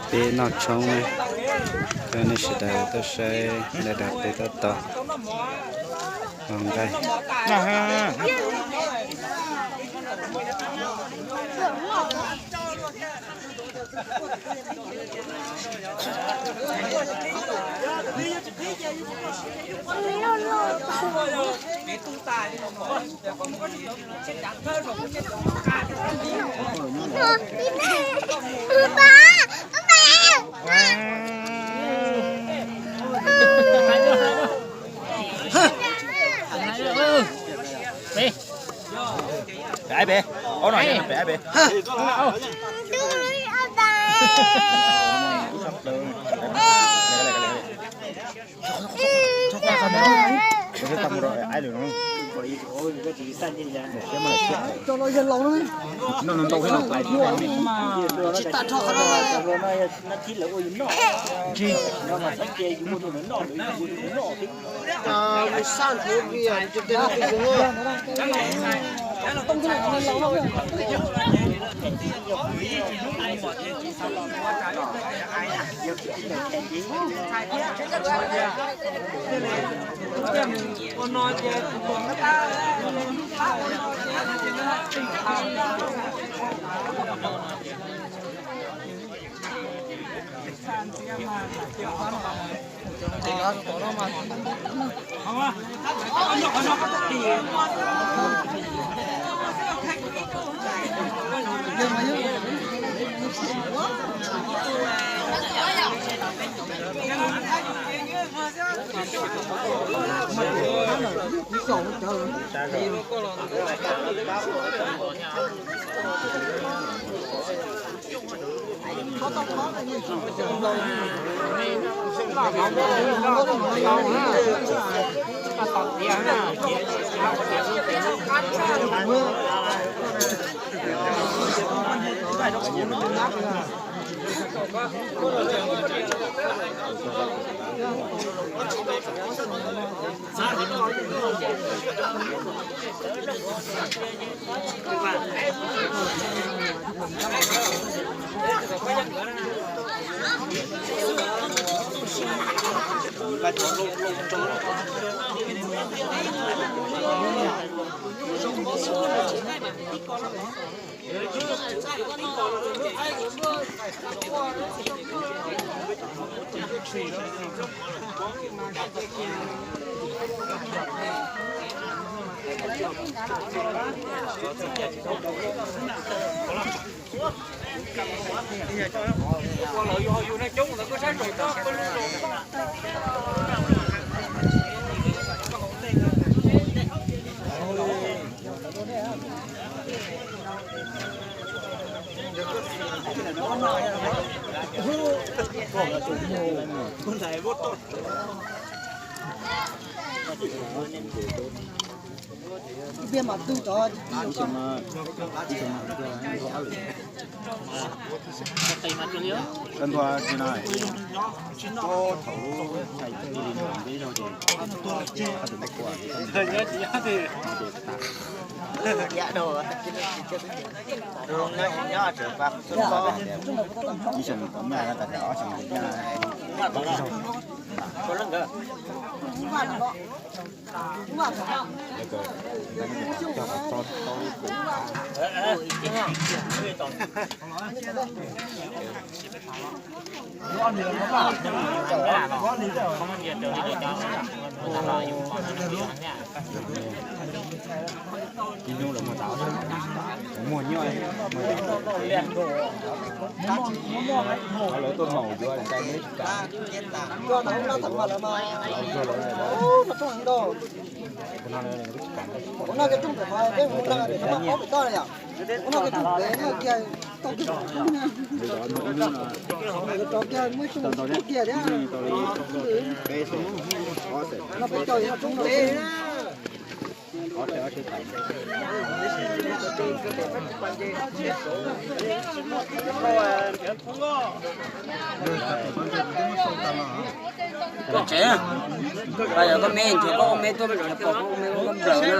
Peb noj tshoob na, coj nej sawv daws tuaj saib daim daim peb tab tom ua nqaij. Pem, pem, ob no pem, pem. Ib hnub lawv muag tau, muag nyob, lawv tuaj maum yuav ntais neb tsis kam. Ua no ke rooj pem mas peb mus nrog pem tau mas ob pem toj yom. Ua no ke rooj pem mas kiag tau kiag, rov kiag muaj ib rooj kiag thiab. No peb caug yog rooj no. Koj tsev, yog koj me nrhiav koj ua me tuaj me rau pom koj ua me ua koj nplawm na.